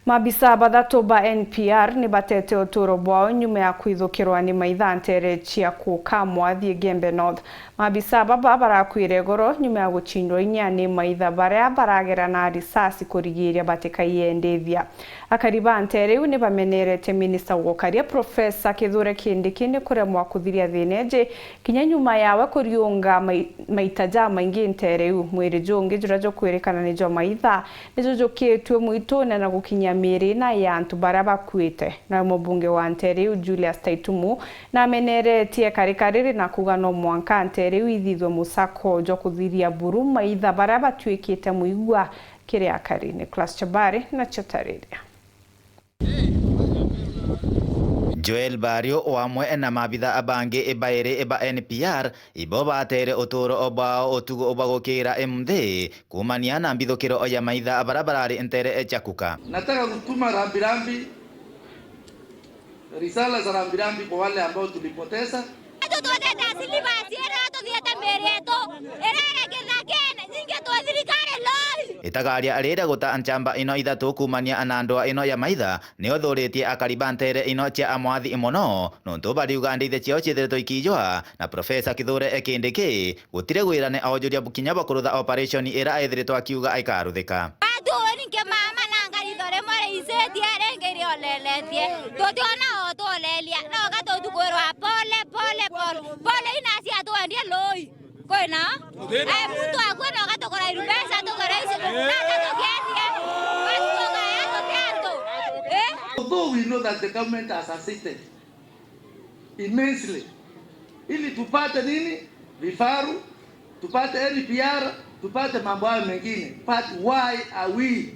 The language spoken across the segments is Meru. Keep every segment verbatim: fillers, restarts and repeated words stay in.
Maabisa bathatu ba N P R ni batete uturo bwao nyuma ya kwithukirwa ni maitha nteere cia Kuka Mwathi Igembe North. Maabisa baba barakuire igoro nyuma ya gucindwa inya ni maitha baria baragera na risasi kurigiiria batikaiendithia. Akari ba nteere iu ni bamenerete minista wa ukaria Professor Kithure Kindiki ni kuremwa kuthiria thiina iji kinya nyuma yawe kuriunga mai-, maita jamaingi nteere iu. Mwiri jungi juria jukwirikana ni jwa maitha ni jujukitue mwitune na gukinyia miiri ina ya antu baria bakuite. Nawe mubunge wa nteere iu Julius Taitumu nameneretie akari kariri na kuuga no mwanka nteere iu ithithwe musako jwa kuthiria buru maitha baria batuikite muigua kiri akari. Nicholas Chabari na Chatariria. Joel Bario o amwe na maabitha bangi bairi ba N P R ibo bateere uturo bwao utugo bwa gukira imunthi kuumania na mbithukiro ya maitha baria barari nteere cia Kuka. Nataka kutuma rambirambi, risala za rambirambi kwa wale ambao tulipoteza. Tutwetete syllabus iria tuthiete miiri yetu iria iri kithakene, nyingi twi thirikari loi. Itagaria riria guta nchamba ino ithatu kuumania na ndwaa ino ya maitha, ni uthuritie akari ba nteere ino cia Amwathi mono, nontu bariuga ndithia ciao ciithiritwe ikiijwa na Professor Kithure Kindiki, gutiri gwirane aujuria kinya bwa kurutha operation iria aithiritwe akiuga ikaruthika. Atuuni kimama na ngaritho rimwe riicitie ringi rioleletie. Tutiona o tulelia, no gatutukwirwa pole, pole, pole. Pole ina cia twendie lui. Kwina? Eh, muntu akua no gatukora iru mbeca, tukora ici. Na tatukiethie. Basi tukaya tukiantu. Eh? Although we know that the government has assisted immensely, ili tupate nini? Vifaru, tupate N P R, tupate mambo hayo mengine. But why are we,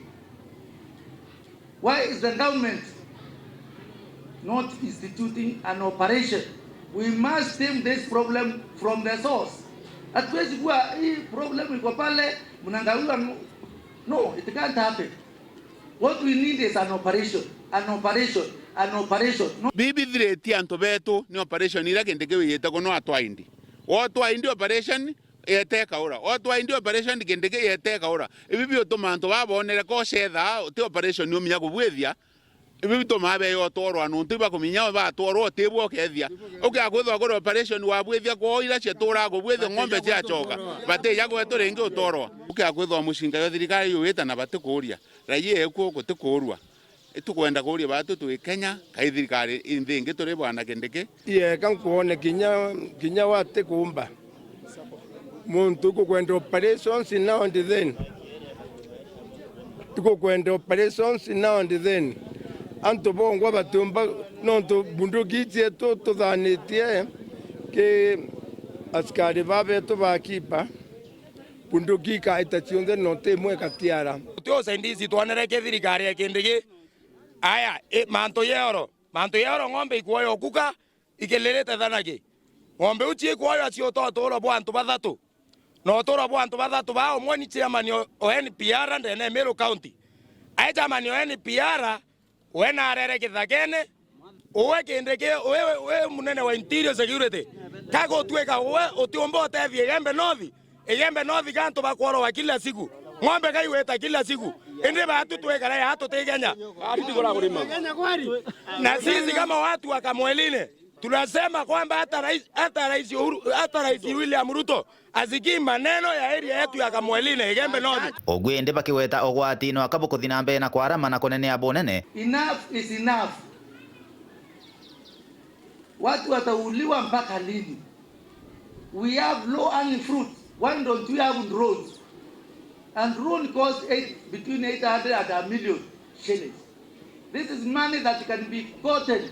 why is the government not instituting an operation? We must stem this problem from the source. Hatuwezi kuwa hii problem iko pale, mnangawiwa, no, no, it can't happen. What we need is an operation, an operation, an operation. No. Bibithiriti antu betu ni operation iria Kindiki wijite kuno atwaindi. Otwaindi operation yete ikaura. Otwaindi operation Kindiki yete ikaura. Ibi biutuma antu babonere ko cetha ti operation uminya kubwithia. Ibi bitumaa beya utwarwa nontu ibakuminya batwarwa utibwa ukethia. Ukia kwithwa kuri operation wabwithia kwoo iria ciaturaga kubwithia ng'ombe ciacoka. Batija gwetu ringi utwarwa. Ukia kwithwa mucinga jwa thirikari juwita na batikuuria. Raia eku gutikuurua. Itukwenda kuuria batu twi Kenya, kai thirikari inthi ingi turi bwana Kindiki? Iyeka nkwone kinya, kinya wati kuumba. Muntu ikukwenda operations now and then. Ikukwenda operations now and then. Antu bongwa batiumba nontu bunduki cietu tuthanitie ki askari babetu ba akiba. Bunduki ikaita cionthe, no ti imwe ikatiara. Ti usaidizi twonere ki thirikari ya Kindiki. Aya, i, mantu ya oro, mantu ya oro ng'ombe ikuoya ukuka, ikilirite thanaki. Ng'ombe iu ciikuoya ciuta uturo bwa antu bathatu. Na uturo bwa antu bathatu baa umwe ni chairman o, o N P R ndene ya Meru County. Ai chairman o N P R, we naarere kithakene, uwe Kindiki, uwe, uwe munene wa interior security. Ka gutwika uwe utiumba utethia Igembe North, Igembe North gantu bakworwa kila siku. Ng'ombe kaigwita kila siku. Indi batu twikara ya tutigenya. Ati tigura kurima. Na sisi kama watu wa Kamwelini, tunasema kwamba hata rais, hata rais Uhuru, hata rais William Ruto asikii maneno ya area yetu ya Kamwelini, Igembe North. Ugu indi bakigweta ugwati no aka bukuthi na mbere na kwarama na kunenea bunene. Enough is enough. Watu watauliwa mpaka lini? We have low hanging fruits. Why don't we have drones? And drone costs eight, between eight hundred and a million shillings. This is money that can be gotten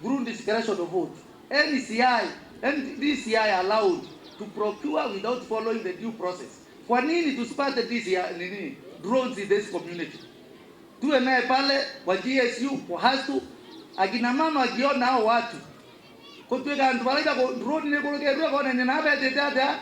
through discretion of vote. N C I, N D C I allowed to procure without following the due process. Kwa nini tusipate D C I, nini, drones in this community? Tuwe naye pale kwa G S U, kwa hastu, akina mama wakiona hao watu, kutwika antu baraija ku-, drone ni kurukerwe konene na betite atia,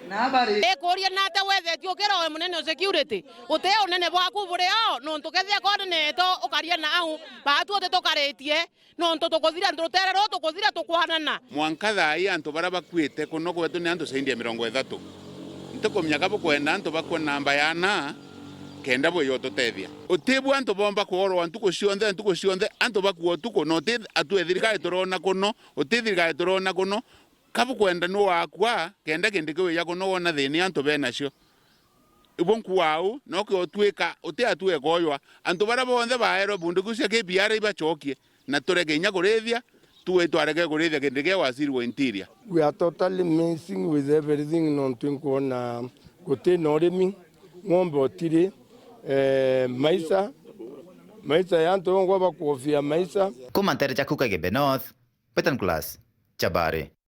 na bari. Ikuria nate wethetie ukira we munene o security? Uti unene bwaku buri o, nontu kethia konene to ukaria na au, batu uti tukaritie, nontu tukuthira, rutere ruu tukuthira tukwanana. Mwanka thaa ii antu baria bakuite kuno gwetu ni antu zaidi ya mirongo ithatu. Ntikumenya ka bukwenda antu bakua namba ya ana, Kenda bwija ututethia. Utibwa antu bomba kuorwa ntuku cionthe, ntuku cionthe, antu bakua utuku, na uti atu e thirikari turona kuno, uti thirikari turona kuno. Ka bukwenda ni wakua, kenda kindi kiu wija kuno wona thina antu benacio. Ibo nkuaa uu, no kiotwika uti atu e koywa. Antu baria bonthe baerwe bunduki cia K P R ibacokie, na tureke inya kurithia, tuwe twareke kurithia kindi kia waziri wa interior. We are totally missing with everything, nontu nkwona guti na urimi, ng'ombe utiri, eh, maisha, maisha ya antu bongwa bakuofia maisha. Kuma ntere cia Kuka Igembe North, Peter Nicholas, Chabari.